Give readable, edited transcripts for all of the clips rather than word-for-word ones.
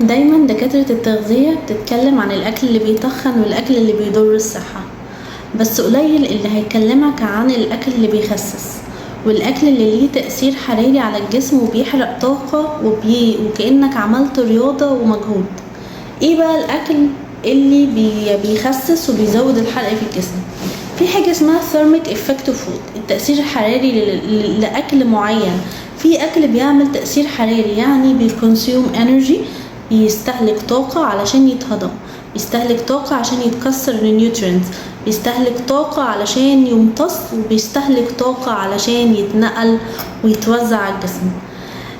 دايما دكاترة التغذية بتتكلم عن الأكل اللي بيتخن والأكل اللي بيضر الصحة، بس قليل اللي هيكلمك عن الأكل اللي بيخسس والأكل اللي ليه تأثير حراري على الجسم وبيحرق طاقة وكأنك عملت رياضة ومجهود. ايه بقى الأكل اللي بيخسس وبيزود الحرق في الجسم؟ في حاجة اسمها thermic effect of food، التأثير الحراري لأكل معين. في أكل بيعمل تأثير حراري، يعني بي consume energy، بيستهلك طاقة علشان يتهضم، بيستهلك طاقة عشان يتكسر ل nutrients، بيستهلك طاقة علشان يمتص، وبيستهلك طاقة علشان يتنقل ويتوزع على الجسم.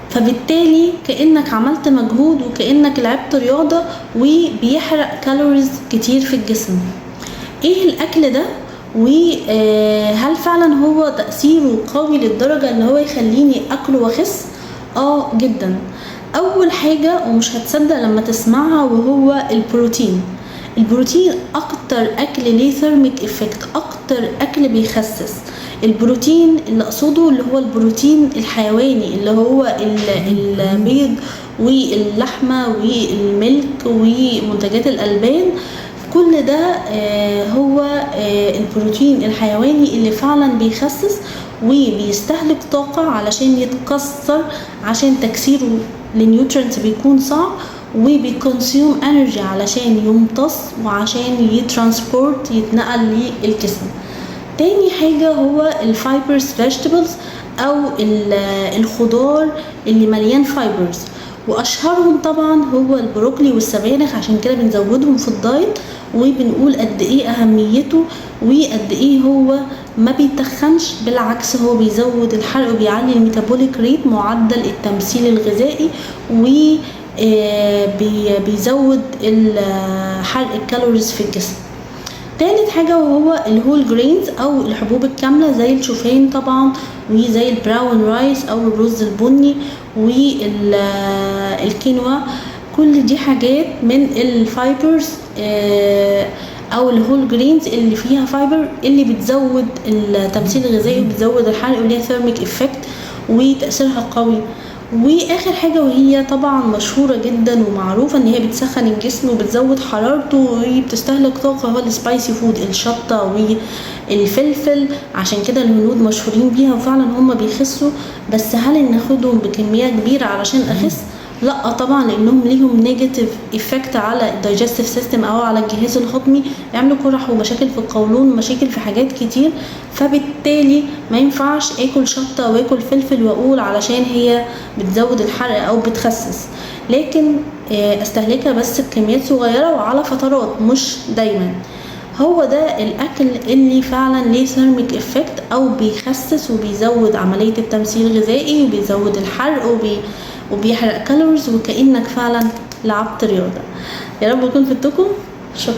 فبالتالي كأنك عملت مجهود وكأنك لعبت رياضة، وبيحرق calories كتير في الجسم. ايه الاكل ده؟ وهل فعلا هو تأثيره قوي للدرجة اللي هو يخليني اكله واخس؟ اه جدا. اول حاجة ومش هتصدق لما تسمعها، وهو البروتين. البروتين اكتر اكل ليه thermic effect، اكتر اكل بيخسس. البروتين اللي اقصده اللي هو البروتين الحيواني، اللي هو البيض واللحمة وال milk ومنتجات الالبان، كل ده هو البروتين الحيواني اللي فعلا بيخسس وبيستهلك طاقة علشان يتكسر، عشان تكسيره ل nutrients بيكون صعب، وبي consume energy علشان يمتص وعشان ي transport يتنقل للجسم. تاني حاجة هو ال fibers vegetables او الخضار اللي مليان fibers، واشهرهم طبعا هو البروكلي والسبانخ، عشان كده بنزودهم في ال diet وبنقول قد ايه اهميته وقد ايه هو ما بيتخنش، بالعكس هو بيزود الحرق وبيعلي ال metabolic rate، معدل التمثيل الغذائي، و بيزود حرق ال calories في الجسم. تالت حاجة وهو ال whole grains او الحبوب الكاملة، زي الشوفان طبعا وزي ال brown rice او الرز البني والكينوا، كل دي حاجات من ال fibers او ال whole grains اللي فيها fiber، اللي بتزود التمثيل الغذائي وبتزود الحرق وليها thermic effect وتأثيرها قوي. واخر حاجة وهي طبعا مشهورة جدا ومعروفة ان هي بتسخن الجسم وبتزود حرارته وبتستهلك طاقة، هو ال spicy food، الشطة والفلفل. عشان كده الهنود مشهورين بيها وفعلا هم بيخسوا. بس هل ناخدهم بكمية كبيرة علشان اخس؟ لا طبعا، لانهم ليهم negative effect على ال digestive system او على الجهاز الهضمي، يعملوا قرح ومشاكل في القولون ومشاكل في حاجات كتير. فبالتالي ما ينفعش اكل شطه واكل فلفل واقول علشان هي بتزود الحرق او بتخسس، لكن استهلكها بس بكميات صغيرة وعلى فترات مش دايما. هو ده الاكل اللي فعلا ليه thermic effect او بيخسس وبيزود عملية التمثيل الغذائي وبيزود الحرق وبيحرق calories وكأنك فعلا لعبت رياضة. يا رب اكون فدتكم. شكرا.